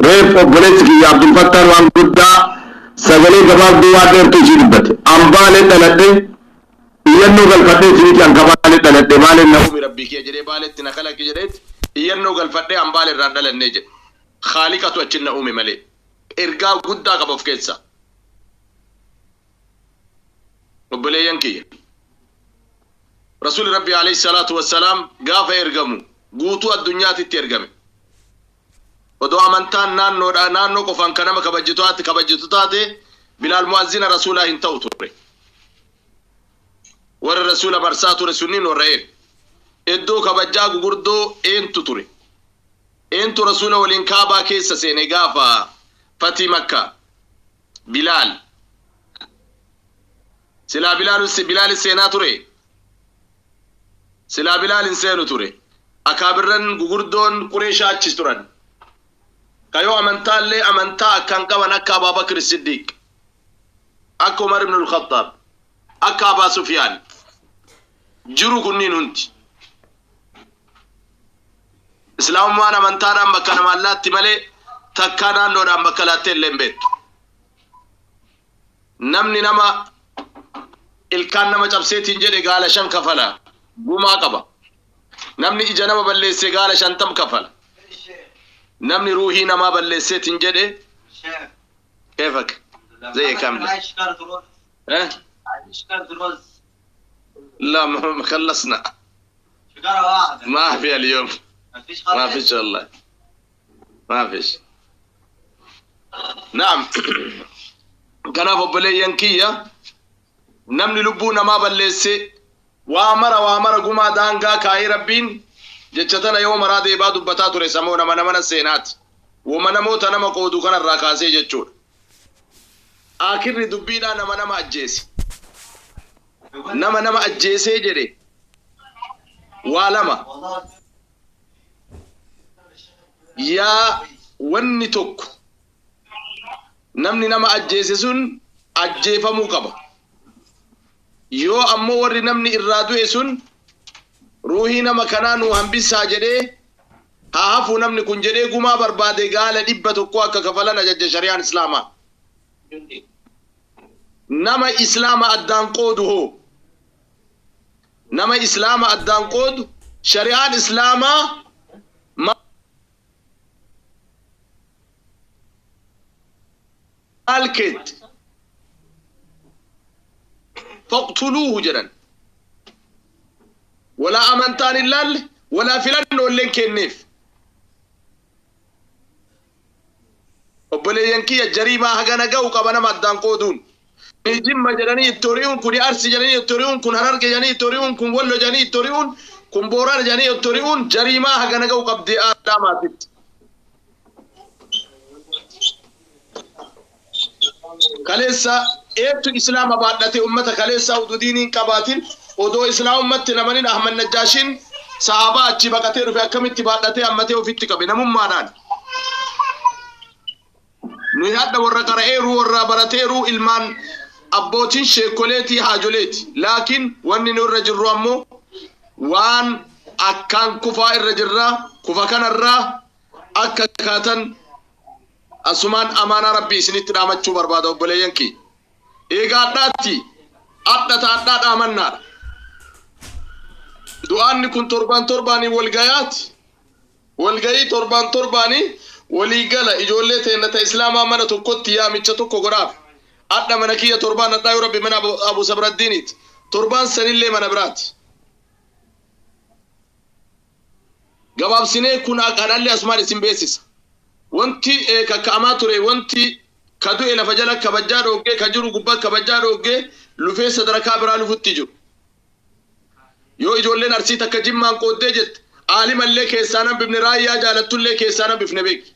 Reef obboleessi kiyya Abdulfattaan waan guddaa sagalee gabaabduu waan dheertuu isii dubbate. An Baalee dhaladhe, iyyannoo galfadhee isiniiti an ka Baalee dhaladhe, Baaleen na uume Rabbii kiyya jedhee Baaleetti na kalaqe jedheeti iyyannoo galfadhee an Baale irraa hin dhalannee jedhe. Khaaliqatu achin na uume malee. Ergaa guddaa qaba of keessaa. Obboleeyyan kiyya. Rasuulli Rabbii alayhi salaatu wassalaam gaafa ergamu guutuu addunyaatitti ergame. Odoo amantaan naannoodha naannoo qofaan ka nama kabajjitu haati kabajjitu taate Bilaal mu'azzina Rasuulaa hin ta'u ture. Warra Rasuula marsaa ture sunniin warra een. Iddoo kabajjaa gugurdoo eentu ture. Eentu Rasuula waliin Kaabaa keessa seene gaafa fatii Makkaa? Bilaal. Silaa Bilaal Bilaalis seenaa ture? Silaa Bilaal hin seenu ture. Akaabirran gugurdoon Qureeshaa achi turan. Ka yoo amantaallee amantaa akkaan qaban akka Abaa Bakr Siddiiq, akka Umar ibn al-Khattaab, akka Abaa Sufyaan jiru kunniin hundi. Islaamummaan amantaadhaan bakka namaan laatti malee takkaa naannoodhaan bakka laattee illee hin beektu. Namni nama ilkaan nama cabseetiin jedhe gaala 5 kafala gumaa qaba. Namni ija nama balleesse gaala 50 kafala. Namni ruuhii namaa balleesseetiin jedhe keefak zee kamle. Eh? لا ما خلصنا ما في اليوم ما فيش والله ما فيش نعم kanaaf obboleeyyan kiyya namni lubbuu namaa balleesse waa mara waa mara gumaa daangaa kaayee rabbiin jecha tana yoo maraa deebaa dubbataa ture samoo nama namana seenaati woma namoota nama qoodu kanarraa kaasee jechuudha akirri dubbiidhaa nama nama ajjeese nama nama ajjeesee jedhe waa lama yaa wanni tokko namni nama ajjeese sun ajjeefamuu qaba. Yoo ammoo warri namni irraa du'e sun ruuhii nama kanaa nuu hambisaa jedhee haa hafuu namni kun jedhee gumaa barbaade gaala 100 akka kafalan ajajja shari'aan Islaamaa. Nama Islaama addaan qoodu hoo? Nama Islaama addaan qoodu shari'aan Islaamaa maal keette? Faqtuluuhu jedhan. Walaa amantaan hin laalle, walaa filannoo illee hin kenneef. Obboleeyyan kiyya jariimaa hagana ga'u qaba nama addaan qooduun. Kuni Jimma jedhanii itti hori'uun, kuni Arsi jedhanii itti hori'uun, kun Hararge jedhanii itti hori'uun, kun Wallo jedhanii itti hori'uun, kun Boorana jedhanii itti hori'uun jariimaa hagana ga'u qabdi aadaa maatitti. Kaleessa eettu Islaama baadhatee ummata kaleessaa utuu diinii hin qabaatin odoo Islaamummatti hin amanin Ahmad Najjaashiin sahaabaa achii baqatee dhufe akkamitti baadhatee hammatee ofitti qabe namummaadhaan. Nuyi hadha warra qara'eeruu warra barateeruu ilmaan abbootiin sheekkoleetii haajoleeti. Laakiin wanni nu irra jirru ammoo waan akkaan kufaa irra jirra kufa kanarraa akka kaatan Asumaan amaanaa Rabbii isinitti dhaamachuu barbaada obboleeyyan kiyya. Eega adhaatti adha ta adhaa dhaamannaadha. Du'aanni kun torbaan torbaanii wal gayaati. Wal gayii torbaan torbaanii walii gala ijoollee teenna ta Islaamaa mana tokkotti yaamicha tokko godhaaf. Adha mana kiyya torbaan adhaa yoo Rabbi mana Abu Sabraddiiniiti. Torbaan sanillee mana biraati. Gabaabsinee kun kanallee asumaan isin beeksisa. Wanti kakka'amaa ture wanti ka du'e lafa jala kabajjaa dhooggee ka jiru gubbaa kabajjaa dhooggee lufee sadarakaa biraa lufutti jiru. Yoo ijoolleen Arsii takka Jimmaan qooddee jette aalimallee keessaa nan bifne raayyaa jaalattullee keessaa nan bifne beeki.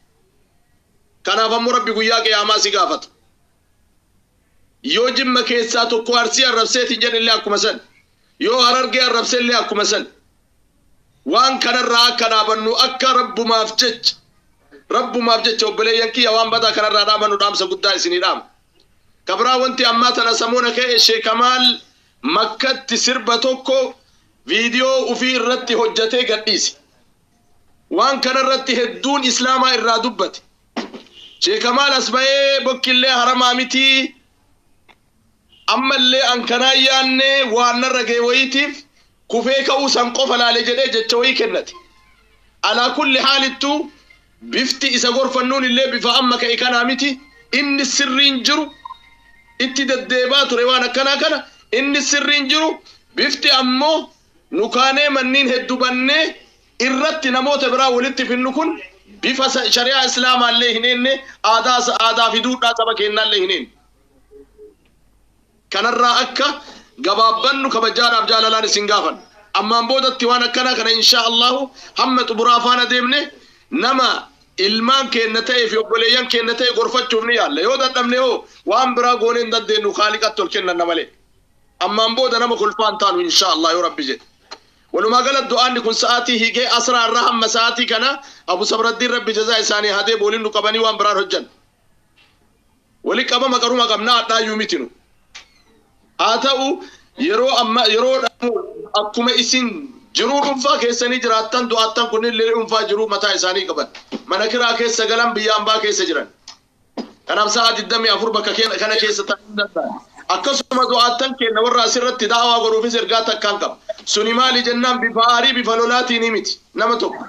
Kanaaf ammoo Rabbi guyyaa qiyaamaa si gaafata. Yoo Jimma keessaa tokko Arsii arrabseetiin jedhellee akkuma san. Yoo Harargee arrabsellee akkuma san. Waan kanarraa akka dhaabannu akka Rabbumaaf jecha Rabbumaaf jecha obboleeyyan kiyya waan badaa kanarraa dhaabannu dhaamsa guddaa isinii dhaama. Ka biraa wanti ammaa tana samoona ka'e Sheek Kamaal Makkatti sirba tokko viidiyoo ufii irratti hojjatee gadhiise. Waan kanarratti hedduun Islaamaa irraa dubbate. Sheekamaal as ba'ee bokkillee haramaa miti ammallee an kanaa yaanne waan narra ga'e wayiitiif kufee ka'uu san qofa laale jedhee jecha wayii kennate. Alaa kulli haalittuu bifti isa gorfannuun illee bifa amma ka'e kanaa miti inni sirriin jiru itti deddeebaa ture waan akkanaa kana inni sirriin jiru bifti ammoo nu kaanee manniin hedduu bannee irratti namoota biraa walitti finnu kun bifa shari'aa islaamaallee hin eenne aadaa fi duudhaa saba keenyaallee hin eenne. Kanarraa akka gabaabbannu kabajaadhaaf jaalalaan isin gaafan. Ammaan boodatti waan akkanaa kana inshaa Allahu hamma xumuraa faana deemne nama ilmaan keenna ta'ee fi obboleeyyan keenna ta'e gorfachuuf ni yaalla. Yoo dadhabne hoo waan biraa goonee hin dandeenyu kaaliqatti ol kennanna malee. Ammaan booda nama kolfaan taanu inshaa Allah yoo rabbi jedhe. Walumaa galatti du'aanni kun sa'aatii hiikee asraa irraa hamma sa'aatii kana Abu Sabraddiin rabbi jazaa isaanii hadee booliin nu qabanii waan biraan hojjan. Wali qabama qaruma qabnaa hadhaayyuu miti nu. Haa ta'u yeroo amma yeroo akkuma isin jiruu dhuunfaa keessanii jiraattan du'aattan kunniin illee dhuunfaa jiruu mataa isaanii qaban. Mana kiraa keessa galan biyya ambaa keessa jiran. Kanaaf sa'a 24 bakka kana keessa taa'uu danda'an. Akkasuma du'aattan keenya warra asirratti da'awaa godhuufis ergaa takkaan qaba. Suni maali jennaan bifa aarii bifa lolaatiin miti nama tokko.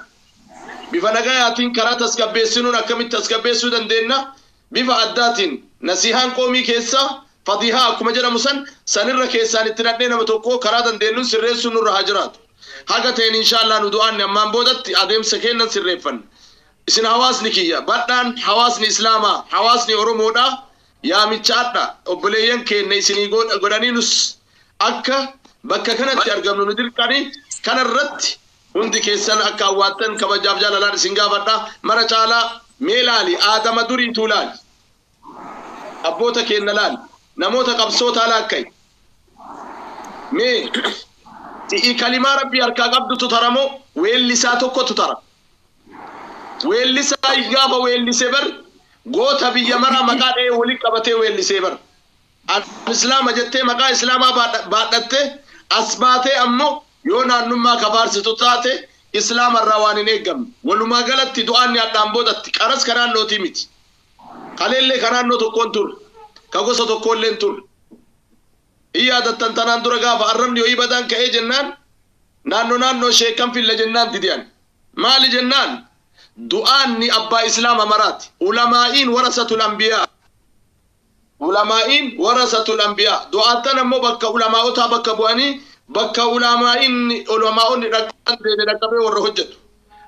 Bifa nagayaatiin karaa tasgabbeessinuun akkamitti tasgabbeessuu dandeenya? Bifa addaatiin nasihaan qoomii keessaa fadihaa akkuma jedhamu san sanirra keessaan itti dhadhee nama tokko karaa dandeenyuun sirreessuun nurra haa jiraatu. Haga ta'een inshaallah nu du'aanni ammaan boodatti adeemsa keennan sirreeffanna. Isin hawaasni kiyya badhaan hawaasni islaamaa hawaasni oromoodhaa yaamicha adha obboleeyyan keenya isinii godhanii nus akka bakka kanatti argamnu nu dirqanii kanarratti hundi keessan akka hawwaattan kabajaaf jaalalaan isin gaafadha. Mara caalaa mee laali aadama duriituu laali abboota keenya laali namoota qabsootaa laakka'i mee si'i kalimaa rabbii harkaa qabdutu taramoo weellisaa tokkotu tara. Weellisaa gaafa weellisee bar goota biyya maraa maqaa dha'ee walitti qabatee weellisee bar. Islaama jettee maqaa islaamaa baadhattee as baatee ammoo yoo naannummaa kafaarsitu taate islaamarraa waan hin eeggamne. Walumaa galatti du'aanni hadhaan boodatti qaras ka naannootii miti. Kaleellee ka naannoo tokkoon turre. Ka gosa tokkollee hin turre. Hin yaadattan tanaan dura gaafa arrabni ho'i badaan ka'ee jennaan naannoo naannoo sheekan filla jennaan didiyan. Maali jennaan du'aanni abbaa islaama maraati. Ulamaa'iin warasatul anbiyaa. Ulamaa'iin warasatul anbiyaa. Du'aattan ammoo bakka ulamaa'otaa bakka bu'anii bakka ulamaa'onni dhaqan deeme dhaqqabee warra hojjetu.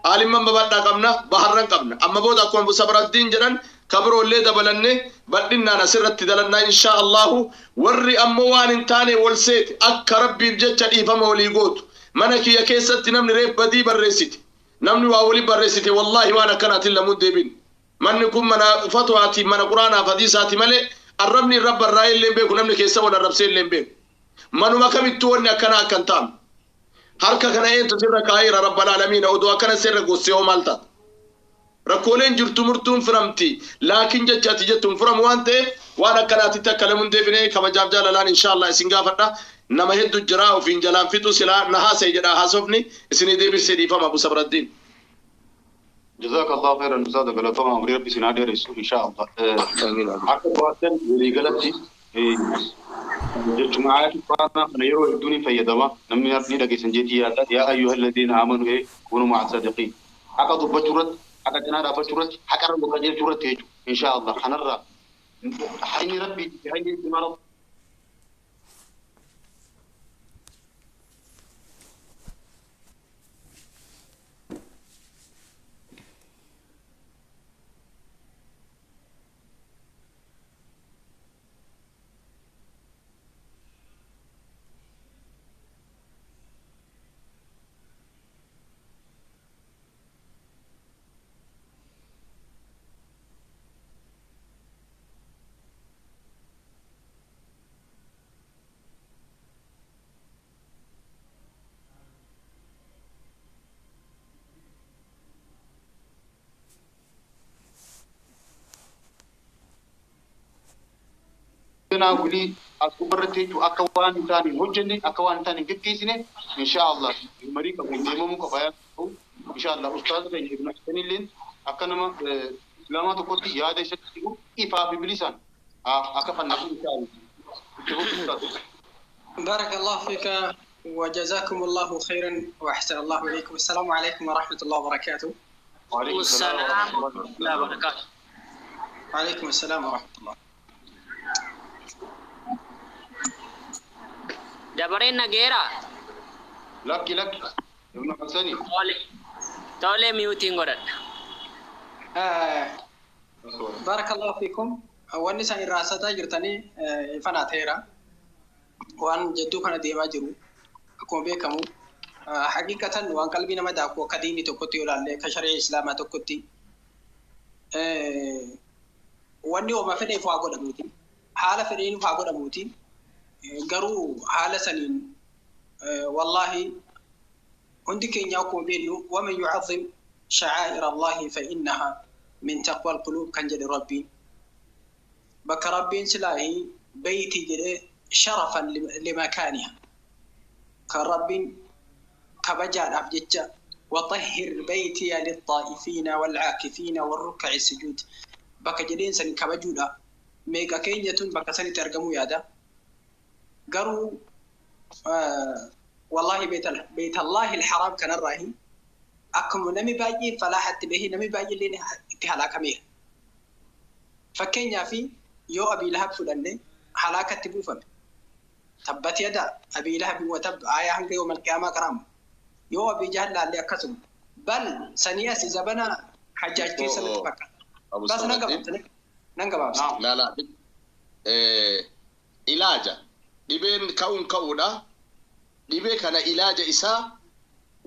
Aalimman babal'aa qabna baharran qabna. Amma booda akkuma Sabraddiin jedhan kabiroollee dabalannee bal'innaan asirratti dalannaa inshaa Allahu warri ammoo waan hin taane wal seete akka rabbiif jecha dhiifama walii gootu. Mana kiyya keessatti namni reef badii barreessite. Namni waa walii barreessite wallaahi waan akkanaatiin lamuun deebin. Manni kun mana fatwaati mana quraanaaf hadiisaati malee arrabni irra barraa'ee illee beeku namni keessa wal arrabsee illee beeku. Manuma kamittuu wanni akkanaa akkan ta'amu. Harka kana eentu sirra kaa'eera rabbal aalamiina odoo akkana sirra gossee hoo maal taata? Rakkooleen jirtu murtuun firamti laakiin jecha ati jettuun firamu waan ta'eef waan akkanaatitti akka lamuun deebinee kabajaaf jaalalaan inshaallah isin gaafadha. Nama hedduu jira ofiin jalaan fixu silaa na haasa'e jedha haasofni isinii deebisee dhiifama Abu Sabraddiin. جزاك الله خيرا أستاذ غلطان أمري ربي سنادي رسول إن شاء الله. أكبر واسن ولي غلطي جماعة قرانا أنا يرو الدنيا في يدما نمني أرني لك سنجتي يا أيها الذين آمنوا كونوا مع الصادقين. أكاد بجرت أكاد نارا بجرت حكر بقدر جرت إن شاء الله حنرى حين ربي حين مرض ولي أكبرتي أكوان ثاني هجني أكوان ثاني جكيسني إن شاء الله المريكا من ديمو كفاية إن شاء الله أستاذ ابن حسين لين أكنما Islaamaa tokkotti yaada isatti jiru ifaa fi bilisaan akka fannafu insha Allah. بارك الله فيك وجزاكم الله خيرا واحسن الله اليكم. السلام عليكم ورحمه الله وبركاته. وعليكم السلام ورحمة الله وبركاته. وعليكم السلام ورحمه الله. Dabareen nageera. Lakki lakki. Ibnu Hasani. Tole. Tole miyuutiin godhadha. بارك الله فيكم. Wanni isaan irraa haasa'aa jirtanii ifanaa ta'eera. Waan jedduu kana deemaa jiru akkuma beekamu haqiiqatan waan qalbii nama daaku akka diinii tokkotti yoo ilaalle, akka shari'a islaamaa tokkotti, wanni hooma fedheef waa godhamuuti. Haala fedheen haa godhamuuti. Garuu haala saniin wallaahi hundi keenya akkuma beeknu, waman yucazim shacaa'ira Allahi fa innaha min taqwa alquluub kan jedhe Rabbiin. Bakka Rabbiin silaahii beeytii jedhee sharafan limakaaniha kan Rabbiin kabajaadhaaf jecha وطهر بيتي للطائفين والعاكفين والركع السجود bakka jedheen san kabajuudha. Meeqa keenyatun bakka sanitti argamuu yaada? Garuu wallahi beetallahi alharaam kanarraahi akkuma namni baay'een falaaxatti bahee, namni baay'een itti halaakameera. Fakkeenyaaf yoo Abii Lahab fudhanne, halaakatti buufame. Tabbat yada Abii Lahabi wa tab, aayaa hanga yooma alqiyaamaa qaraamu. Yoo Abii Jahal laallee akkasuma. Bal sanii asi zabana Hajjaaj keessa natti fakkaata. Bas, nan gabaabsa. Nan gabaabsa. La la. Ilaaja. Dhibeen ka'uun ka'uudha. Dhibee kana ilaaja isaa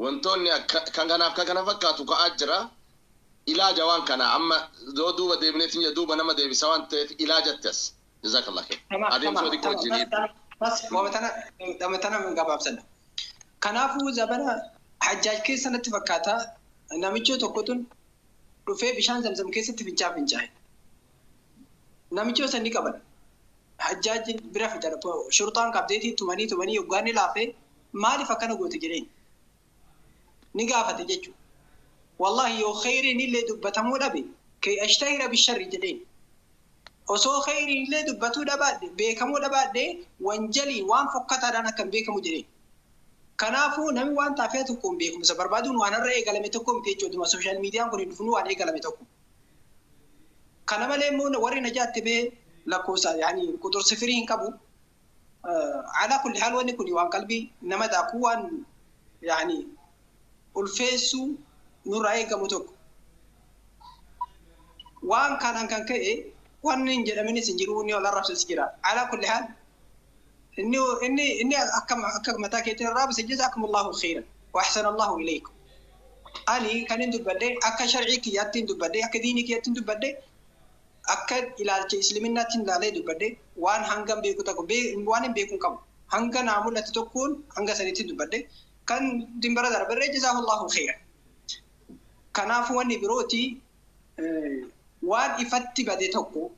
wantoonni kan kanaaf kan kana fakkaatu ka'aa jira. Ilaaja waan kana amma yoo duuba deemneetiin duuba nama deebisa waan ta'eef ilaajatti as. Jazakallah khair. Adeemsa xiqqoo wajjin. Bas, tana gabaabsadha. Kanaafuu zabana Hajjaaj keessa natti fakkaata, namichoo tokkotun dhufee bishaan Zamzam keessatti fincaa'e. Namichoo san ni qaban. Hajjaaj bira fidan, shurxaan qabdeetii tumanii tumanii yoggaan ni laafee, maaliif akkana goote jedheen. Ni gaafate jechuudha. Wallahi yoo khayriin illee dubbatamuu dhabe, kee ashtahira bisharri jedheen. Osoo khayriin illee dubbatuu dhabaadhe, beekamuu dhabaadhe, wanjalii waan fokkataadhaan akkan beekamu jedheen. Kanaafuu namni waan taafee tokkoon beekumsa barbaaduun waan har'a eegalame tokko miti jechuudha. Social miidiyaan kun dhufnu waan eegalame tokko. Kana malee immoo warri najaatti bahee lakkoofsa yaani quxur sifirii hin qabu. Alaa kulli haal wanni kun waan qalbii nama daakuu, waan yaani ulfeessuu nurraa eegamu tokko. Waan kanaan kan ka'e wanni hin jedhaminis hin jiru, inni ol arrabsis jira. Alaa kulli haal inni akka mataa keetiin arrabse, jazakumullahu khairan wa ahsana Allahu ilaykum. Ani kan hin dubbadhe akka sharcii kiyyaatti hin dubbadhe, akka diinii kiyyaatti hin dubbadhe, akka ilaalcha islaminaatti hin ilaalee dubbadhe. Waan hangam beeku tokko, waan hin beeku hin qabu. Hanga naa mul'ate tokkoon hanga sanitti dubbadhe, kan dimbara darbarree jazaahullahu khairan. Kanaafuu wanni birooti, waan ifatti bade tokko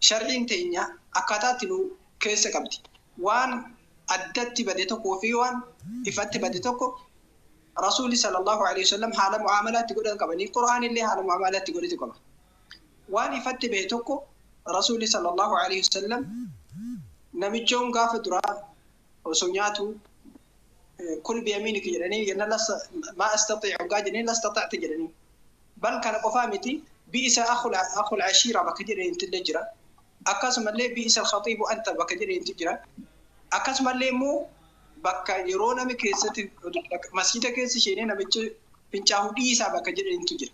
sharciin teenya akkaataatti nu keessa qabdi. Waan addatti bade tokkoo fi waan ifatti bade tokko Rasuulli sallallahu alaihi wasallam haala mu'amalaatti godhan qabanii, Qur'aan illee haala mu'amalaatti godhatu qaba. Waan ifatti bahe tokko Rasuulli sallallahu alaihi wasallam namichoon gaafa duraa osoo nyaatu kul biyamiinika jedhanii, yenna maa astatiicu gaa jedhanii, la istata'ta jedhanii. Bal kana qofaa miti, bi'isa akhul ashiira bakka jedhaniitu illee jira. Akkasumallee bi'isa alkhatiibu anta bakka jedhaniitu jira. Akkasumallee immoo bakka yeroo nami keessatti masjida keessa isheenee namichi fincaa'uu dhiisaa bakka jedhaniitu jira.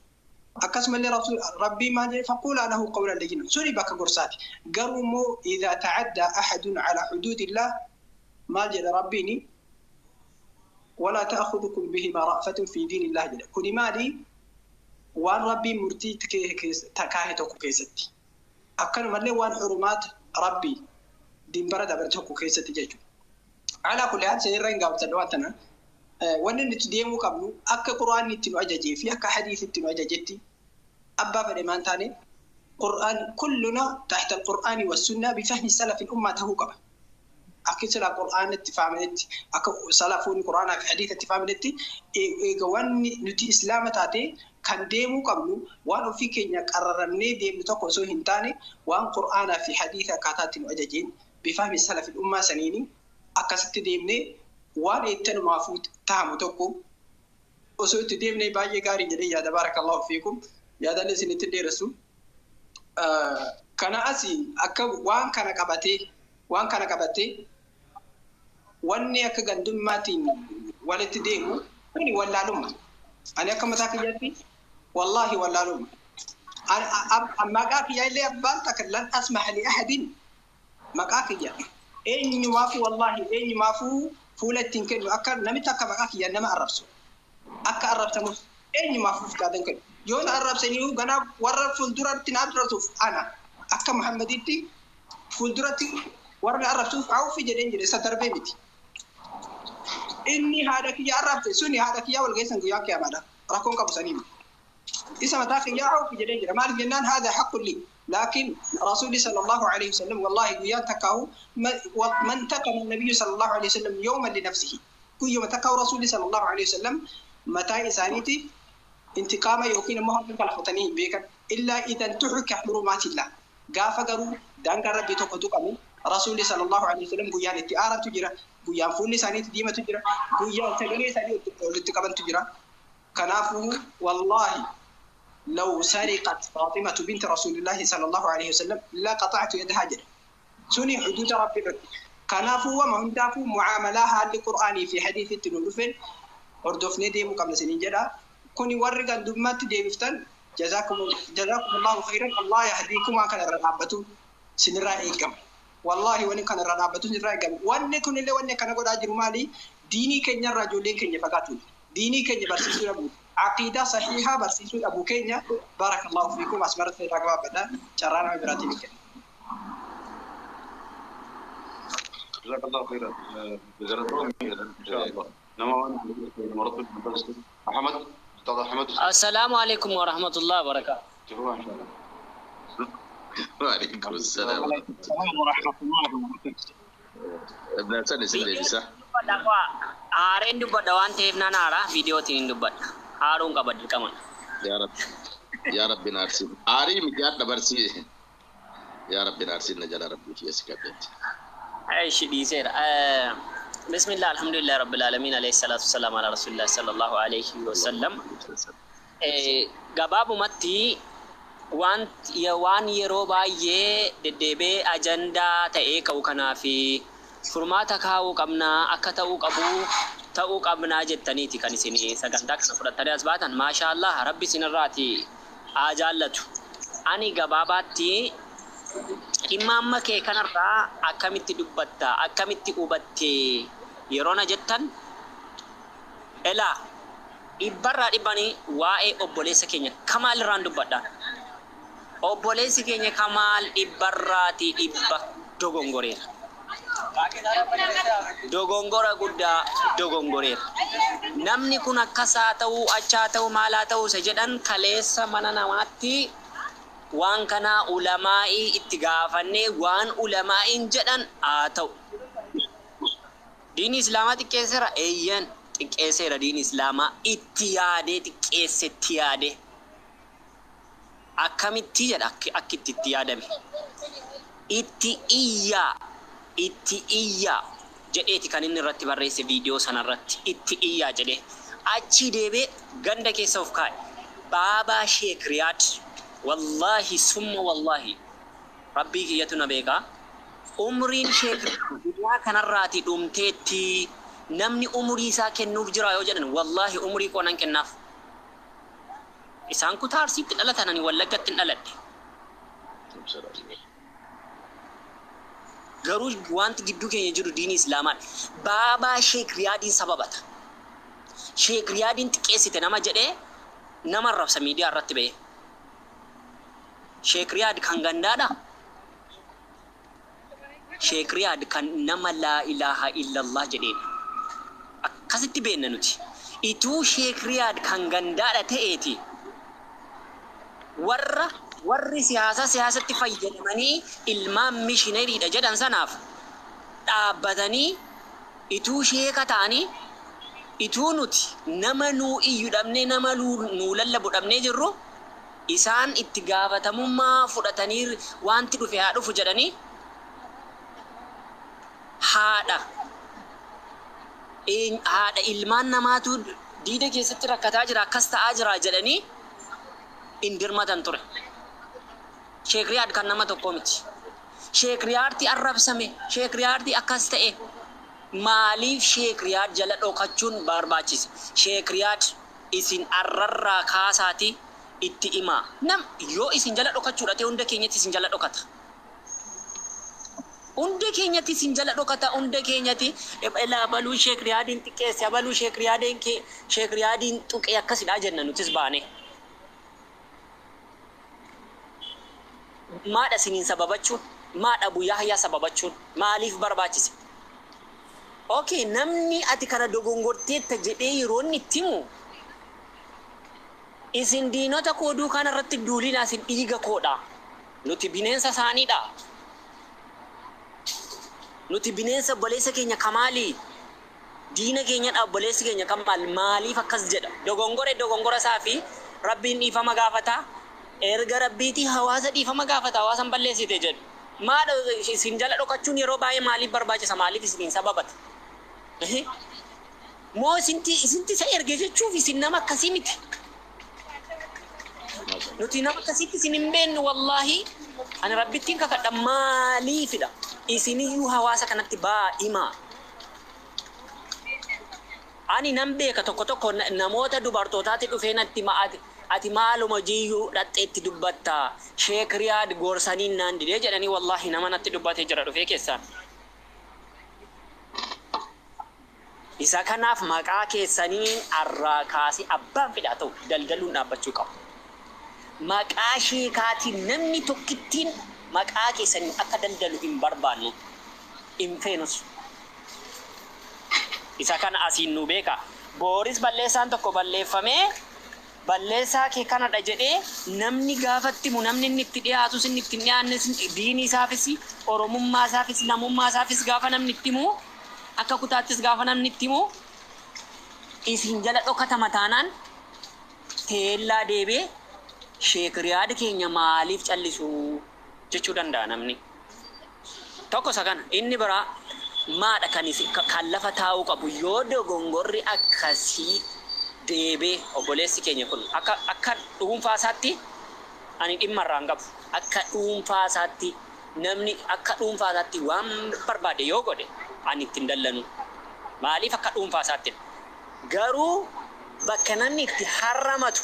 Akkasumallee Rabbiin maal jedhe? Faquulaa lahu qawlan layyinan, suni bakka gorsaati. Garuu immoo idaa ta'addaa ahadun calaa xuduudillah maal jedha Rabbiini? Walaa ta'khudhukum bihimaa ra'fatun fi diinillah jedha. Kuni maali? Waan Rabbiin murtii kaahe tokko keessatti. Akkanumallee waan hurumaata Rabbii dimbara dabare tokko keessatti jechuudha. Alaa kulli haal sirra hin gaafatan waan tana. Wanni nuti deemuu qabnu akka Qur'aanni itti nu ajajee fi akka hadiisi itti nu ajajetti, abbaa fedhe maan taane, Qur'aan kulluna taxta al-Qur'aani was-sunnaa bifahmi salafi al-ummaa ta'uu qaba. Akka silaa Qur'aana itti fahamanitti, akka salafoonni Qur'aanaa fi hadiisa itti fahamanitti, eega wanni nuti islaama taate Kan deemuu qabnu waan ofii keenya qararannee deemnu tokko osoo hin taane waan Qur'aanaa fi hadiisa akkaataa itti nu ajajeen bifaa salafi ummaa saniini akkasitti deemnee waan eettanumaafuu tahamu tokko osoo itti deemnee baay'ee gaarii jedhee yaada. Baarakallahu fiikum, yaadallee isinitti dheeressu. Kana asi akka waan kana qabatee waan kana qabatee wanni akka gandummaatiin walitti deemu kuni wallaalumma. Ani akka mataa kiyyaatti wallahi wallaalumma. Maqaa kiyya illee abbaan takka lan asmaha li ahadin, maqaa kiyya eenyumaafuu, wallahi eenyumaafuu fuula ittiin kennu akka namitti akka maqaa kiyya nama arrabsu akka arrabsamuuf eenyumaafuu qaadan kennu. Yoo na arrabsaniiru ganaa warra fuulduratti na arrabsuuf, ana akka Muhammaditti fuulduratti warra na arrabsuuf awfi jedheen jedhe, isa darbee miti. Inni haadha kiyya arrabse suni haadha kiyya wal geessan guyyaa kiyamaadha. Rakkoon qabu sanii miti. Isa mataa kiyya awfi jedheen jira. Maaliif jennaan, haadha haqqu li. Laakiin Rasuulli sallallahu alaihi wasallam wallahi guyyaan takkaahu man taqama nabiyyu sallallahu alaihi wasallam yawman li nafsihi. Guyyuma takkaahu Rasuulli sallallahu alaihi wasallam mataa isaaniitiif intiqaama yookiin immoo harka kalfatanii hin beekan. Illaa idan tuxuka xurumaatillah. Gaafa garuu daangaan rabbii tokko tuqamu Rasuulli sallallahu alaihi wasallam guyyaan itti aarantu jira. Guyyaan fuulli isaaniitti diimatu jira. Guyyaan sagalee isaanii walitti qabantu jira. Kanaafuu wallahi لو سرقت فاطمة بنت رسول الله صلى الله عليه وسلم لقطعت يدها جدا. سني حدود ربي. كنافو وما هندافو معاملة هالي قرآني في حديث التنورفين hordofnee deemuu qabna isiniin jedha. Kuni warri gandummaatti deebiftan, جزاكم جزاكم الله خيرا، الله يهديكم, waan kana irra dhaabbatu sinirraa eegama. Wallaahi wanni kana irra dhaabbatu sinirraa eegama. Wanni kunillee wanni akkana godhaa jiru maali? Diinii keenyarraa ijoolleen keenya fagaatu. Diinii keenya barsiisuu dhabu. Aqiidaa sahiihaa barsiisuu dhabuu keenya. بارك الله فيكم, asmarratti irraa gabaabadha. Carraa nama biraatiin kenna. جزاك الله خيرا، إن شاء الله. نما مرتب أحمد، أستاذ أحمد. السلام عليكم ورحمة الله وبركاته. تفضل إن شاء الله. وعليكم السلام. السلام ورحمة الله وبركاته. ابن سنة سنة صح؟ Aareen dubbadha waan ta'eef nan aara, viidiyootiin hin dubbadha. Aaruun qaba dirqama. يا رب يا رب نارسين آري مجاد دبرسي يا رب نارسين نجلا ربي في اسكتت. Aishi dhiiseera. بسم الله الحمد لله رب العالمين عليه الصلاة والسلام على رسول الله صلى الله عليه وسلم. Gabaabumatti waan yeroo baay'ee deddeebi'ee ajandaa ta'ee ka'u kanaa fi furmaata kaa'uu qabnaa, akka ta'uu qabu ta'uu qabnaa jettaniiti kan isin sagantaa kana fudhattanii as baatan. Maashaallah, rabbi isinirraati haa jaallatu. Ani gabaabaatti dhimma amma kee kanarraa akkamitti dubbatta, akkamitti hubatte yeroo na jettan, elaa dhibbarraa dhibbanii waa'ee obboleessa keenya Kamaal irraan dubbadha. Obboleessi keenya Kamaal dhibbarraati dhibba dogongoreera. Dogongora guddaa dogongoreera. Namni kun akkasaa ta'uu, achaa ta'uu, maalaa ta'uu isa jedhan, kaleessa mana namaatti waan kanaa ulamaa'ii itti gaafannee waan ulamaa'iin jedhan haa ta'u. Diinii Islaamaa xiqqeesseera? Eeyyan, xiqqeesseera. Diinii Islaamaa itti yaadee xiqqeesse, itti yaadee. Akkamitti jedha, akki itti yaadame. Itti iyyaa, itti iyyaa jedheeti kan inni irratti barreesse viidiyoo sanarratti, itti iyyaa jedhee. Achi deebee ganda keessa of kaa'e. Baabaa Sheek Riyaad, wallaahi summa wallaahi, rabbii kiyyatu na beekaa. Umriin Sheek duniyaa kanarraati dhumteetti, namni umurii isaa kennuuf jira yoo jedhan, wallaahi umurii koo nan kennaaf. Isaan kutaa Arsiitti dhalatan, ani Wallaggatti hin dhaladhe. Garuu wanti gidduu keenya jiru diinii Islaamaadha. Baabaa Sheek Riyaadiin sababata. Sheek Riyaadiin xiqqeessite nama jedhee nama arrabsa miidiyaa irratti ba'ee. Sheek Riyaad kan gandaadha. Sheek Riyaad kan nama لا إله إلا الله jedheedha. Akkasitti beenna nuti. Ituu Sheek Riyaad kan gandaadha ta'eeti, warri siyaasa siyaasatti fayyadamanii ilmaan mishinariidha jedhan sanaaf dhaabbatanii ituu sheeka ta'anii Ituu nuti nama nuu iyyu dhabnee nama nuu lallabu dhabnee jirru isaan itti gaafatamummaa fudhatanii wanti dhufe haa dhufu jedhanii haadha haadha ilmaan namaatu diida keessatti rakkataa jira akkas ta'aa jira jedhanii hin dirmatan ture. Sheek Riyaad kan nama tokko miti. Sheek Riyaadti arrabsame, Sheek Riyaadti akkas ta'e. Maaliif Sheek Riyaad jala dhokachuun barbaachise? Sheek Riyaad isin arrarraa kaasaati itti himaa. Nam yoo isin jala dhokachuudha ta'e hunda keenyatti isin jala dhokata. Hunda keenyatti isin jala dhokata, hunda keenyatti ilaa baluu Sheek Riyaadiin xiqqeesse, abaluu Sheek Riyaadiin kee Sheek Riyaadiin tuqee akkasidha jenna nutis baane. Maadha isiniin sababachuun, maadha Abu Yahyaa sababachuun maaliif barbaachise? Okay, namni ati kana dogongorteetta jedhee yeroo inni itti himu isin diinota koo duukaan irratti duulinaa isin dhiiga koodha. Nuti bineensa isaaniidha. Nuti bineensa obboleessa keenya kamaali? Diina keenyadha obboleessi keenya kamaal maaliif akkas jedha? Dogongore dogongora isaa fi Rabbiin dhiifama gaafata. Erga Rabbiitii hawaasa dhiifama gaafata hawaasan balleessite jedhu. Maadha isin jala dhokachuun yeroo baay'ee maaliif barbaachisa? Maaliif isiniin sababata? Moo isinti isa erge jechuuf isin nama akkasii miti. Nuti nama akkasitti isin hin beeknu wallaahi. Ani Rabbittiin kakadha maaliifidha? Isiniyyuu hawaasa kanatti baa'imaa. Ani nan beeka tokko tokko namoota dubartootaatti dhufee natti ati maaluma jiyyuu dhaqxeetti dubbatta. Sheek Riyaad gorsaniin naan didee jedhanii wallaahi nama natti dubbatee jira dhufee keessaan. Isa kanaaf maqaa keessaniin arraa kaasee abbaan fedhaa ta'u daldaluun dhaabbachuu qabu. Maqaa sheekaatiin namni tokkittiin maqaa keessaniin akka daldalu hin barbaannu hin feenus. Isa kana asiin nu beeka. Booris balleessaan tokko balleeffamee balleessaa kee kanadha jedhee namni gaafatti himu namni inni itti dhiyaatus inni itti hin dhiyaannes diinii isaafis oromummaa isaafis namummaa isaafis gaafa namni itti himu akka kutaattis gaafa namni itti himu isin jala dhokatama taanaan teellaa deebee Sheek Riyaad keenya maaliif callisu jechuu danda'a namni. Tokko isa kana inni biraa maadha kan isin kan lafa taa'uu qabu yoo dogongorri akkasii deebee obboleessi keenya kun akka akka dhuunfaa isaatti ani dhimma irraa hin qabu. Akka dhuunfaa isaatti namni akka dhuunfaa isaatti waan barbaade yoo godhe ani ittiin dallanu. Maaliif akka dhuunfaa isaatti? Garuu bakka namni itti harramatu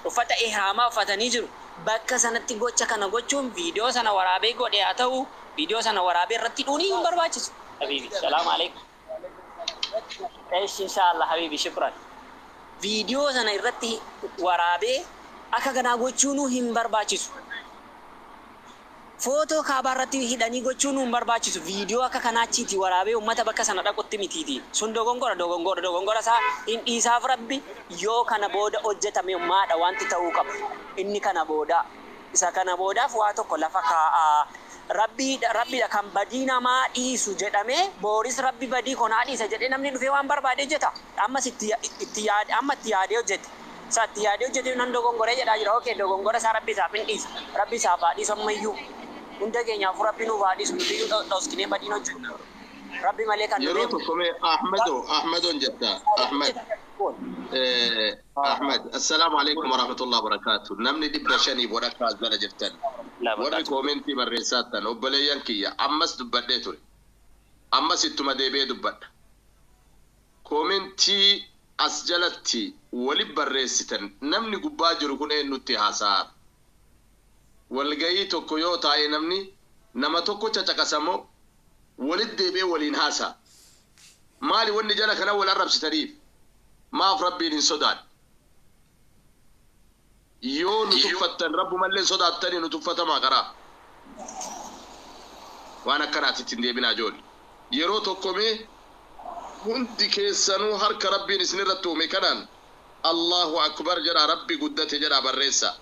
uffata ihraamaa uffatanii jiru. Bakka sanatti gocha kana gochuun viidiyoo sana waraabee godhe haa ta'u viidiyoo sana waraabee irratti dhuunii hin barbaachisu. Habiibi, salaamu alaikum. Eesh inshaallah habiibi shukran. Viidiyoo sana irratti waraabee akka kanaa gochuunuu hin barbaachisu. Footoo kaabaa irratti hidhanii gochuunuu hin barbaachisu. Viidiyoo akka kanaachiiti waraabee uummata bakka sana dhaqutti mitiiti. Sun dogongora dogongora dogongora isaa hin dhiisaaf Rabbi yoo kana booda hojjetame maadha wanti ta'uu qabu. Inni kana booda isa kana boodaaf waa tokko lafa kaa'aa. Rabbiidha kan badii namaa dhiisu jedhamee booris Rabbi badii konaa dhiisa jedhee namni dhufee waan barbaade hojjeta. Ammas itti yaade amma itti yaadee hojjete. Isa itti yaadee hojjete nan dogongoree jedhaa jira. Okay dogongora isaa Rabbi isaaf hin dhiisa. Rabbi isaaf haa dhiisu ammayyuu. Hunda keenyaaf Rabbi nuuf haa dhiisu nuti iyyuu dhokskinee badiin hojjenna. Rabbi malee kan nu Yeroo beeku. tokko mee Ahmedo Ahmedoon jetta Ahmed Ahmed assalaamu alaikum warahmatullahi wabarakatuh. Namni 500 walakkaa as jala jirtan. Warri koomentii barreessaattan obboleeyyan kiyya ammas dubbadhee ture. Ammas ittuma deebi'ee dubbadha. Koomentii as jalatti wali barreessitan namni gubbaa jiru kun eenyutti haasa'a? Walgayii tokko yoo taa'e namni nama tokko cacaqasamoo walit deebi'ee waliin haasa'a. Maali wanni jala kana wal arrabsitaniif? Maaf Rabbiin hin sodaanne? Yoo nu tuffattan Rabbumallee sodaattanii nu tuffatamaa karaa. Waan akkanaatti ittiin deebinaa ijoollee. Yeroo tokko mee hundi keessanuu harka Rabbiin isinirratti uume kanaan Allahu Akbar jedhaa Rabbi guddate jedhaa barreessaa.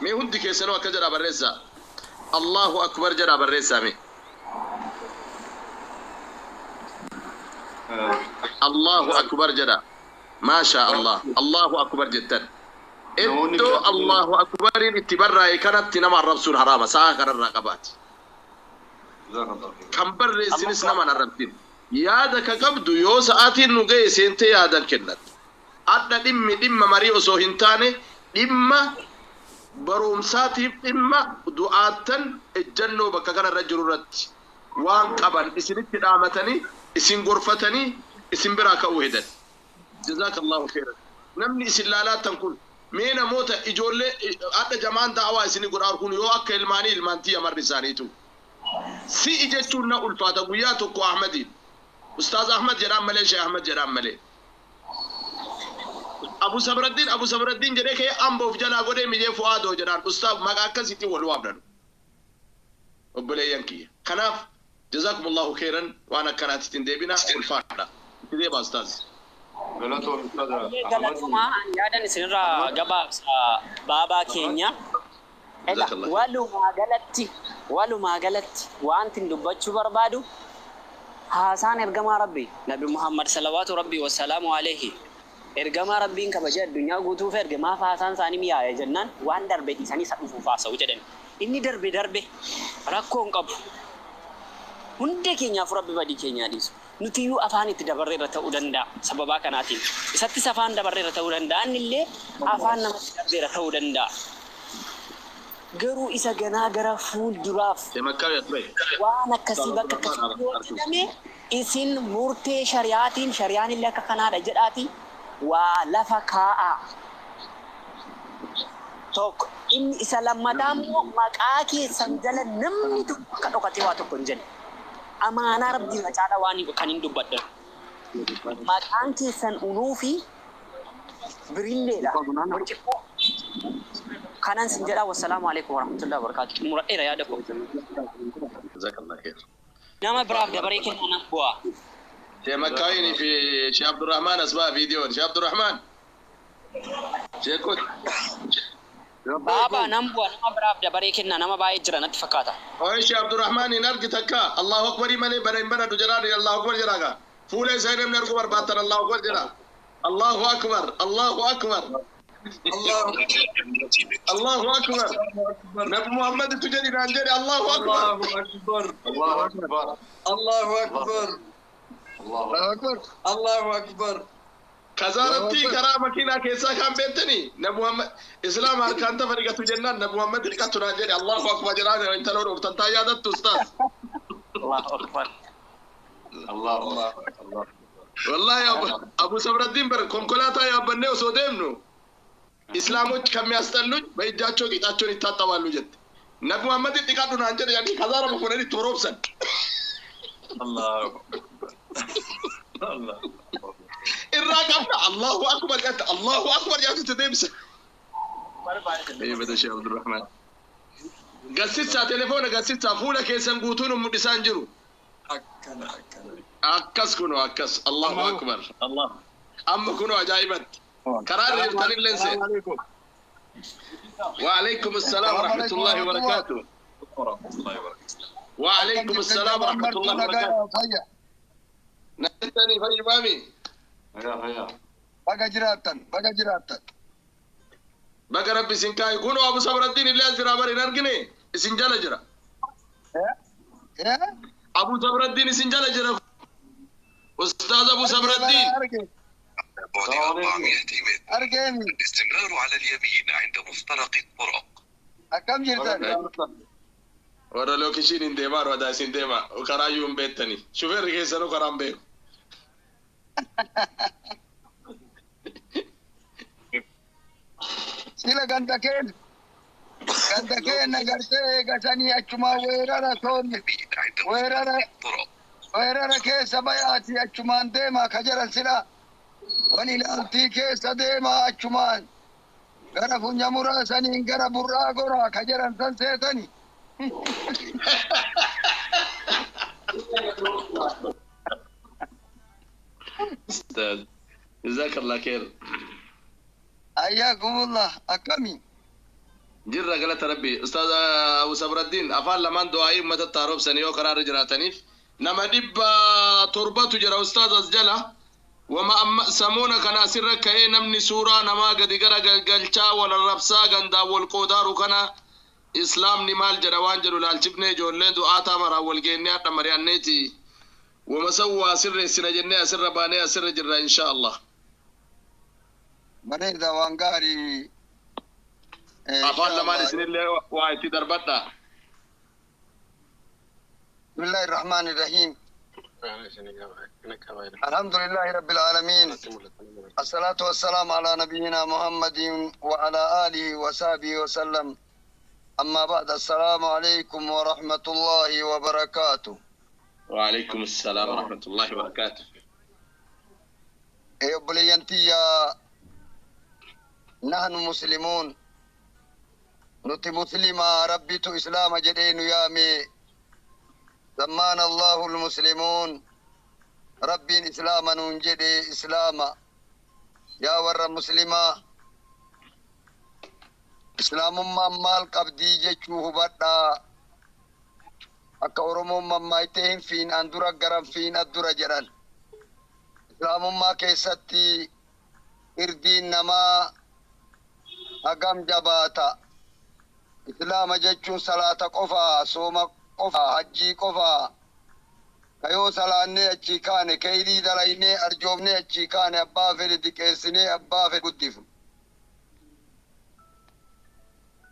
Mee hundi keessanuu akka jedhaa barreessaa. Allahu Akbar jedhaa barreessaa mee. Allahu akbar jedha. Maashaa Allah. Allahu akbar jettan. Iddoo Allahu akbariin itti barraa'e kanatti nama arrabsuun haraama. Sa'a kanarraa qabaati. Kan barreessinis nama hin arrabsin. Yaada ka qabdu yoo sa'aatiin nu ga'e seentee yaadan kennatta. Adda dhimmi dhimma marii osoo hin taane dhimma barumsaatiif dhimma du'aattan ejjannoo bakka kanarra jiru irratti waan qaban isinitti dhaamatanii isin gorfatanii isin biraa ka'uu hedan. Jazaakallahu khairan. Namni isin laalaatan kun mee namoota ijoollee adda jamaan da'awaa isinii godhaa kun yoo akka ilmaanii ilmaantii amarri isaaniitu. Si'i jechuun na ulfaata guyyaa tokko Ahmadiin. Ustaaz Ahmad jedhaan malee Sheekh Ahmad jedhaan malee. Abu Sabraddiin Abu Sabraddiin jedhee ka'ee amboof jalaa godhee mijee Fu'aadoo jedhaan ustaaf maqaa akkasiitiin wal waamnan. Obboleeyyan kiyya. Kanaaf jazaakumullahu khairan waan akkanaatti ittiin deebina ulfaadha. Itti deebaa ustaaz. Galatoon Ustaaz Ahmad. Galatumaa yaadan isinirraa gabaabsa baabaa keenya. Jazakallah. Walumaa galatti wanti dubbachuu barbaadu haasaan ergamaa Rabbi Nabi Muhammad salawaatu Rabbi wasalaamu alayhi ergamaa Rabbiin kabaja addunyaa guutuuf erge maaf haasaan isaanii mi'aaya jennaan waan darbe dhiisanii isa dhufuuf haasa'u jedhan. Inni darbe darbe rakkoo hin qabu. Hundee keenyaaf Rabbi badii keenyaa dhiisu. Nuti iyyuu afaan itti dabarreerra ta'uu danda'a sababaa kanaatiin. Isattis afaan dabarreerra ta'uu danda'a. Inni illee afaan namatti darbeera ta'uu danda'a. Garuu isa ganaa gara fuulduraaf waan akkasii bakka akkasii yoo jedhame isin murtee shari'aatiin shari'aan illee akka kanaadha jedhaati waa lafa kaa'aa. Tokko inni isa lammataa immoo maqaa keessan jala namni tokko akka dhokatee waa tokko hin jenne. Amaanaa Rabbii irra caalaa waan kan hin dubbadhan. Maqaan keessan unuu fi birilleedha. Burcuqqoo. Kanan sin jedhaa wassalaamu alaikum warahmatullahi wabarakatuh. Muradheera yaada koo. Jazakallah khair. Nama biraaf dabaree kennaa naaf bu'aa. Sheekh Makkaawini fi Sheekh Abdurrahman as ba'a viidiyoon. Sheekh Abdurrahman. Sheekh Kot. Baabaa nan bu'a nama biraaf dabaree kennaa nama baay'ee jira natti fakkaata. Oye Sheekh Abdurrahman hin argi takka. Allahu akbarii malee bara hin banadhu jedhaan Allahu akbar jedhaa gaa. Fuula isaa namni arguu barbaaddan Allahu akbar jedhaa. Allahu akbar. Allahu akbar. Allahu akbar. Nabi Muhammad tu jedhi naan jedhe Allahu akbar. Allahu akbar. Allahu akbar. Allahu akbar. Allahu akbar. Allahu akbar. Kazaaratti karaa makiinaa keessaa kan beektanii Nabi Muhammad Islaam harkaan tafa dhiqatu jennaan Nabi Muhammad dhiqatu naan jedhe Allahu akbar jedhaan intaloo dhooftan taa yaadattu ustaaz. Allahu akbar. Allahu akbar. Wallahi Abu Sabraddiin bar konkolaataa yaabbannee osoo deemnu Islaamoች ከሚያስጠሉኝ በእጃቸው ቂጣቸውን ይታጠባሉ jette. Nabi Muhammad dhiqadhu naan jedhe jedhanii kazaara makoonanii itti roobsan. Allahu akbar. Allah. Irraa qabna Allahu akbar jette Allahu akbar jedhatu itti deebisa. Eeyyamata Sheekh Abdurrahman. Gassitsaa telefoona gassitsaa fuula keessan guutuun mul'isaa hin jiru. Akkana akkana. Akkas kunoo akkas Allahu akbar. Allah. Amma kunoo ajaa'ibatti. Karaa irra jirtanillee hin seenu. وعليكم السلام ورحمة الله وبركاته. ورحمة الله وبركاته. وعليكم السلام ورحمة الله وبركاته. نحتني في مامي. Fayyaa fayyaa. Baga jiraattan, baga jiraattan. Baga rabbi isin kaayu kunoo Abu Sabraddiin illee as jira bari hin argine isin jala jira. Abu Sabraddiin isin jala jira. Ustaaz Abu Sabraddiin. Arge, بعد 400 متر argeemi. الاستمرار على اليمين عند مفترق الطرق. Akkam jirtan? Warra lookishiin hin deemaa wadaa isin deema karaayyuu hin beektani. Shufeerri keessanuu karaa hin beeku. Sila ganda keen. Ganda keen agartee eegasanii achumaan weerara soonni. اليمين عند Weerara مفترق الطرق. weerara keessa bayaati achumaan deemaa ka jedhan sila. Wani ilaaltii keessa deemaa achumaan. Gara funya muraasaniin gara burraa goraa ka jedhan san seetani. Ustaaz. Jazakallah khair. Ayyaakumullah akkami? Jirra galata rabbi. Ustaaz Abu Sabraddiin afaan lamaan du'aa'ii uummata taarobsanii yoo karaarra jiraataniif Nama 700tu jira ustaaz as jala. Wama amma samuuna kana asirra ka'ee namni suuraa namaa gadi gara galgalchaa wal arrabsaa gandaa wal qoodaaru kana islaamni maal jedha waan jedhu laalchifnee ijoolleen du'aataa maraan wal geennee hadha mari'anneeti. Wama sawwaa sirreessina jennee asirra baanee asirra jirra insha Allah. Bareeda waan gaarii. Afaan lamaan isinillee waa itti darbadha. بسم الله الرحمن الرحيم. الحمد لله رب العالمين. الصلاة والسلام على نبينا محمد وعلى آله وصحبه وسلم. أما بعد، السلام عليكم ورحمة الله وبركاته. وعليكم السلام ورحمة الله وبركاته. يا نحن مسلمون، نتي مسلمة ربي إسلام جدين يامي سمانا الله المسلمون، ربي إسلاما ننجدي إسلاما يا ور مسلمة إسلام ما مال قبدي جتشوه بطا أكا أورمو ممايتهم فين أندورا غرام فين أدورا جران إسلام ما كيستي إردين نما أقام جباتا إسلام جتشو صلاة قفا صوم qofa hajjii qofa kayoo salaannee achii kaane kayrii dalaynee arjoomnee achii kaane abbaa fedhe diqeessinee abbaa fedhe guddifnu.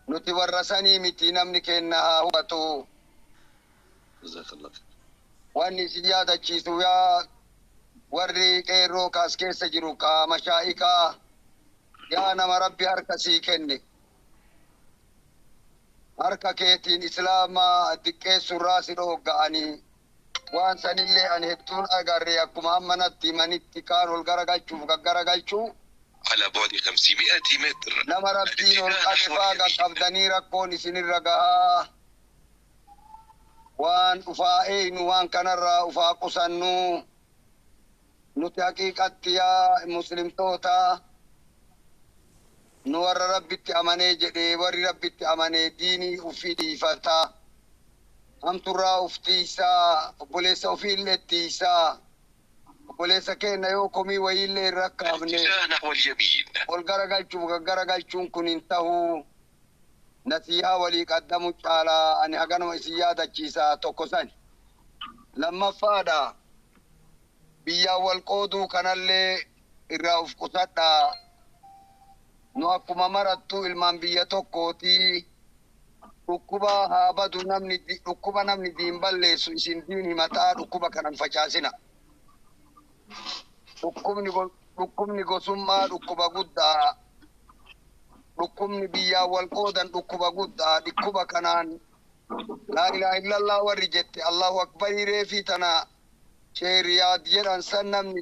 Nuti warra sanii miti, namni kenna haa hubatu. Wanni isin yaadachiisu yaa warri qeerroo kaas keessa jiru kaa mashaa'ikaa yaa nama rabbi harka sii kenne. Harka keetiin islaamaa xiqqeessurraa si dhogga'anii waan sanillee ani hedduun agarre akkuma amma natti himanitti kaan ol garagalchuuf gaggaragalchuu على بعد 500 متر. Nama rabbiin ol qabe faa qaqqabdanii rakkoon isinirra gahaa waan ufaa eeynu waan kanarraa ufaa qusannu nuti haqiiqatti yaa muslimtoota nu warra rabbitti amanee jedhee warri rabbitti amanee diinii ufii dhiifataa hamturraa uf tiisaa obboleessa ofiillee tiisaa obboleessa keenya yoo komii wayiillee hin rakkaafne الاتجاه نحو اليمين. Ol garagalchuuf gaggaragalchuun kun hin tahuu nasiihaa walii qaddamu caalaa ani haganuma isin yaadachiisaa tokko sani. Lammaffaadha biyyaan wal qooduu kanallee irraa uf qusadhaa. Nu akkuma marattu ilmaan biyya tokkooti. Dhukkuba haa badu namni dhukkuba namni diin balleessu isin diin himataa dhukkuba kanan facaasina. Dhukkubni dhukkubni gosummaa dhukkuba guddaa. Dhukkubni biyyaa wal qoodan dhukkuba guddaa. Dhukkuba kanaan laa ilaaha illallah warri jette Allahu akbarii reefii tana sheeriyaad jedhan san namni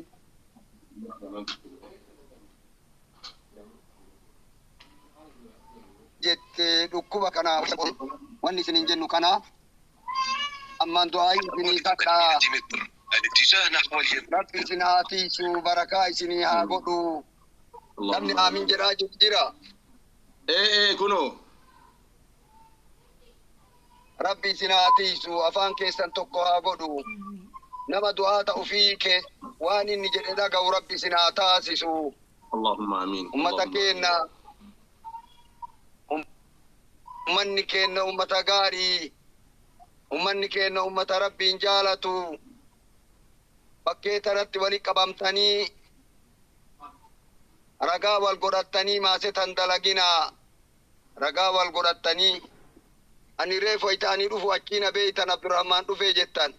jette dhukkuba kana wanni isin hin jennu kana ammaan du'aa isinii kadhaa. 800 متر. الاتجاه نحو اليمين. Rabbi isin haa tiisu, barakaa isinii haa godhu. Namni aamin jedhaa jiru jira. Ee kunoo. Rabbi isin haa tiisu, afaan keessan tokko haa godhu. Nama du'aa ta'u fi kee waan inni jedhe dhaga'u rabbi isin haa taasisu. Allahumma amiin. Ummata keenya ummanni keenya ummata gaarii, ummanni keenya ummata rabbiin jaalatu. Bakkee tanatti wali qabamtanii ragaa wal godhattanii maasetan dalaginaa ragaa wal godhattanii ani reefu ita'anii dhufu achiina beeytan Abdurrahmaan dhufee jettan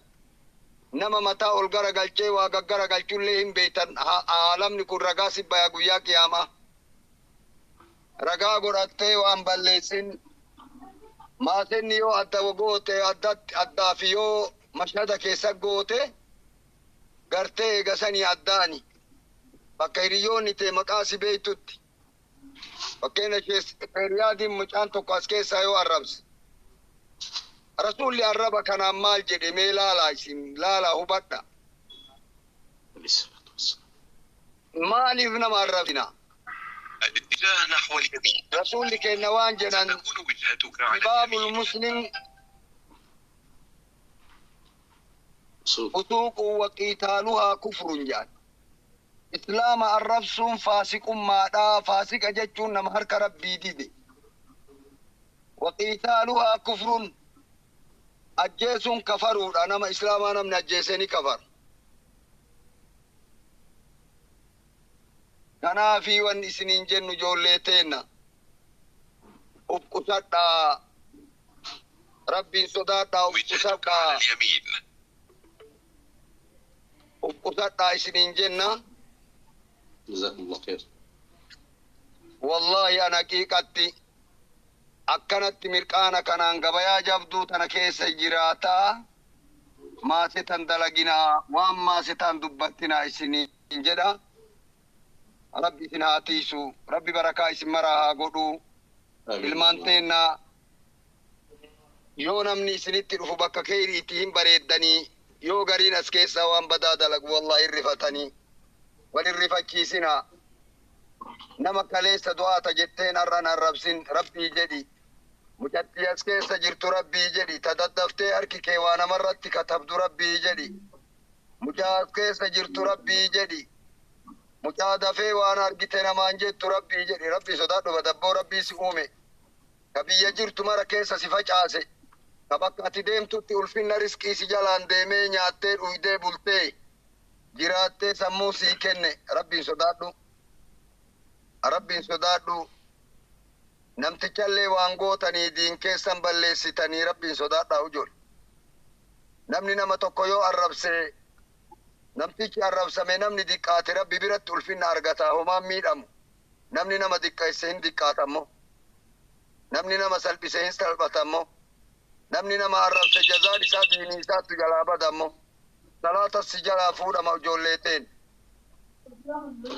nama mataa ol garagalchee waa gaggaragalchullee hin beeytan aalamni kun ragaa si baya guyyaa qiyaamaa ragaa godhattee waan balleessin maasenni yoo adda goote addaa fi yoo mashhada keessa goote gartee eegasanii addaani bakka hiriyoonni tee maqaa si beeytutti fakkeenya Riyaadiin mucaan tokko as keessaa yoo arrabse rasuulli arraba kanaan maal jedhe mee laalaa isin laalaa hubadha maaliif nama arrabsina? الاتجاه نحو اليمين. Rasuulli keenya waan jedhan ستكون وجهتك على baabul اليمين. muslim Fusuuqu wa qiitaaluhaa kufrun jedhan. Islaama arrabsuun faasiqummaadha. Faasiqa jechuun nama harka Rabbii dide. Wa qiitaaluhaa kufrun, ajjeesuun kafaruudha. Nama islaamaa namni ajjeese ni kafara. Kanaafii wanni isiniin jennu, ijoollee teenna, uf qusadhaa, Rabbiin sodaadhaa, uf وجهتك على qusadhaa, اليمين. uf qusadhaa isiniin jenna. جزاكم الله خير. Wallaahi an haqiiqatti akkanatti mirqaana kanaan gabayaa jabduu tana keessa jiraataa maasetan dalaginaa, waan maasetaan dubbattinaa isiniin jedha. Rabbi isin haa tiisu, Rabbi barakaa isin maraa haa godhu. Ilmaan teennaa, yoo namni isinitti dhufu bakka keeyriitti hin bareeddanii, yoo gariin as keessaa waan badaa dalagu wallahi hirrifatanii wal hirrifachiisinaa. Nama kaleessa du'aata jetteen har'an arrabsin, Rabbii jedhi. Mucattii as keessa jirtu, Rabbii jedhi. Ta daddaftee harki kee waa namarratti katabdu, Rabbii jedhi. Mucaa as keessa jirtu, Rabbii jedhi. Mucaa dafee waan argite namaan jettu, Rabbii jedhi. Rabbii sodaadhu, badabboo Rabbii si uume, ka biyya jirtu mara keessa si facaase, ka bakka ati deemtutti ulfinna riskii si jalaan deemee nyaattee dhuydee bultee jiraattee sammuu sii kenne, Rabbiin sodaadhu, Rabbiin sodaadhu. Namtichallee waan gootanii diin keessan balleessitanii, Rabbiin sodaadhaa ujoole. Namni nama tokko yoo arrabse, namtichi arrabsame, namni diqqaate Rabbi biratti ulfinna argata, homaan miidhamu. Namni nama diqqeesse hin diqqaatammo, namni nama salphise hin salphatammo, namni nama arrabse jazaan isaa diinii isaattu jalaa badammo, salaatas si jalaa fuudhama. Ijoollee teen,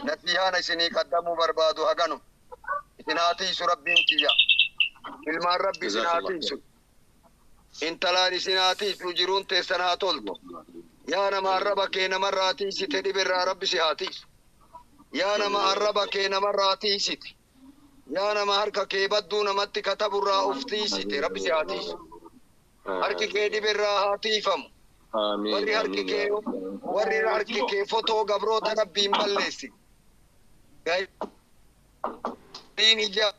nasihaana isinii qaddamuu barbaadu haganu. Isin haa tiisu Rabbiin kiyya. Ilmaan Rabbi isin haa tiisu, intalaan isin haa tiisu, jiruun teessan haa toltu. Yaa nama arraba kee namarraa tiisite, dhibirraa Rabbi si haa tiisu. Yaa nama arraba kee namarraa tiisite, yaa nama harka kee badduu namatti kataburraa uf tiisite, Rabbi si haa tiisu. Harki kee dhibirraa haa tiifamu. Warri harki kee, warri harki kee fotoo gabroota Rabbiin balleessi, gariin ija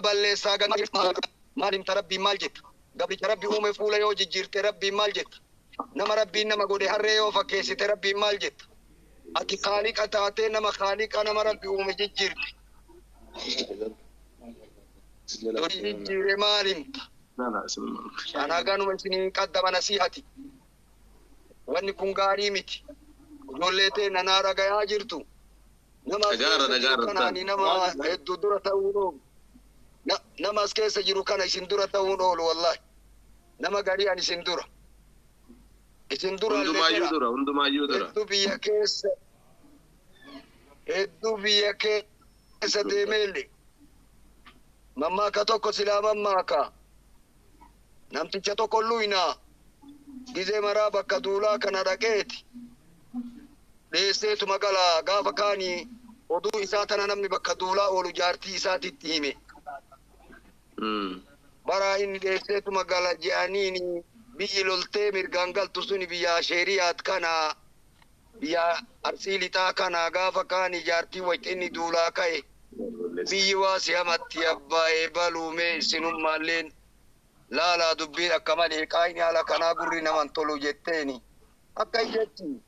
balleessaa maal himta? Rabbiin maal jetta? Gabricha Rabbi uume fuula yoo jijjiirte, Rabbiin maal jetta? Nama Rabbiin nama godhe harree yoo fakkeessite, Rabbiin maal jetta? Ati kaaliqa taatee nama kaaliqa, nama Rabbi uume jijjiirte, jijjiire, maal himta? Ana ganuma isiniin qaddama nasiihati. Wanni kun gaarii miti. Ijoollee tee nanaa dhagayaa jirtu. Nama as Dhagaarra, keessa jiru dhagaarra, kanaani nama hedduu dura ta'uun oolu. Nama as keessa jiru kana isin dura ta'uun oolu wallahi. Nama garii ani isin dura. Isin dura illee Hundumaayyuu jira. dura, hundumaayyuu dura. Hedduu biyya keessa, hedduu biyya keessa deemeelle. Mammaaka tokko silaa mammaaka. Namticha tokko luynaa. Gizee maraa bakka duulaa kana dhaqeeti. Dheesseetu magaalaa gaafa kaanii oduu isaa tana namni bakka duulaa oolu jaartii isaatitti hime. Bara inni dheesseetu magaalaa je'aniini biyyi loltee mirgaan galtu suni biyya Sheeriyaat kana, biyya Arsii Lixaa kana. Gaafa kaanii jaartii wayita inni duulaa ka'e, biyyi waa si hamatti, abbaa'ee baluumee isinummaalleen laalaa, dubbiin akka malee qaayni haala kanaa gurri naman tolu jetteeni. Akka jechi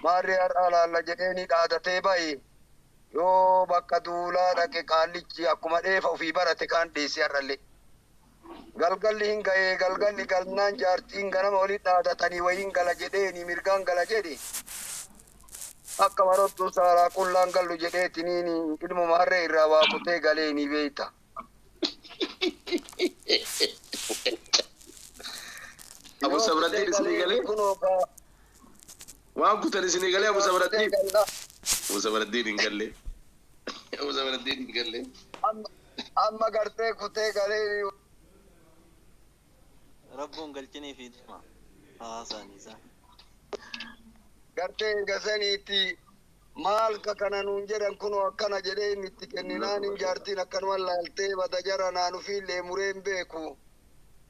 maarree har'aa laalla jedheeni dhaadatee ba'e. Yoo bakka duulaa dhaqe, qaallichi akkuma dheefa ofii barate kaan dheesse har'allee. Galgalli hin ga'ee, galgalli galnaan jaartiin ganama waliin dhaadatanii wayiin gala jedheeni, mirgaan gala jedhe. Akka marottuu saalaa qullaan gallu jedheetiniin ilmuma harree irraa waa kutee galeeni beeyta. Abu Sabrattiin isinii galee? Kunoo kaa. Waan kutan isinii galee, Abu Sabrattiin? Abu Sabrattiin hin galle. Abu Sabrattiin hin galle. Amma gartee kutee galee. Rabbuun galchinii fi deema. Haasaan isaa. Gartee gasaniitti. Maal ka kana nuun jedhan kunoo akkana jedhee inni itti kenninaan hin jaartiin akkanuma laaltee bada jara naan ufiillee muree hin beeku.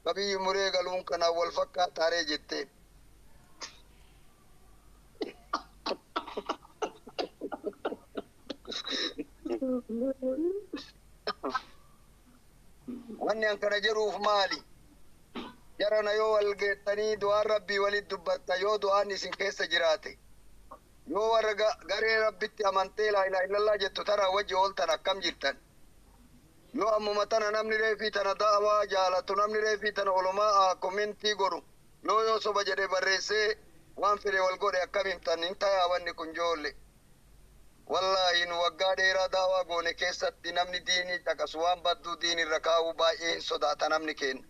Ka biyyi muree galuun kanaan wal fakkaataaree jette. Wanni an kana jedhuuf maali? Jarana yoo wal geettanii du'aan rabbii walit dubbatta yoo du'aan isin keessa jiraate. Yoo warra garee rabbitti amantee laa ilaaha illallah jettu tana wajji ooltan akkam jirtan? Yoo ammuma tana namni reefii tana da'awaa jaalatu namni reefii tana olomaa komentii godhu yoo yoo soba jedhe barreessee waan fedhe wal godhe akkam himtan hin tayaa wanni kun joolle. Wallaahi nu waggaa dheeraa da'awaa goone keessatti namni diinii caqasu waan badduu diinirra kaa'uu baay'ee hin sodaata namni keenya.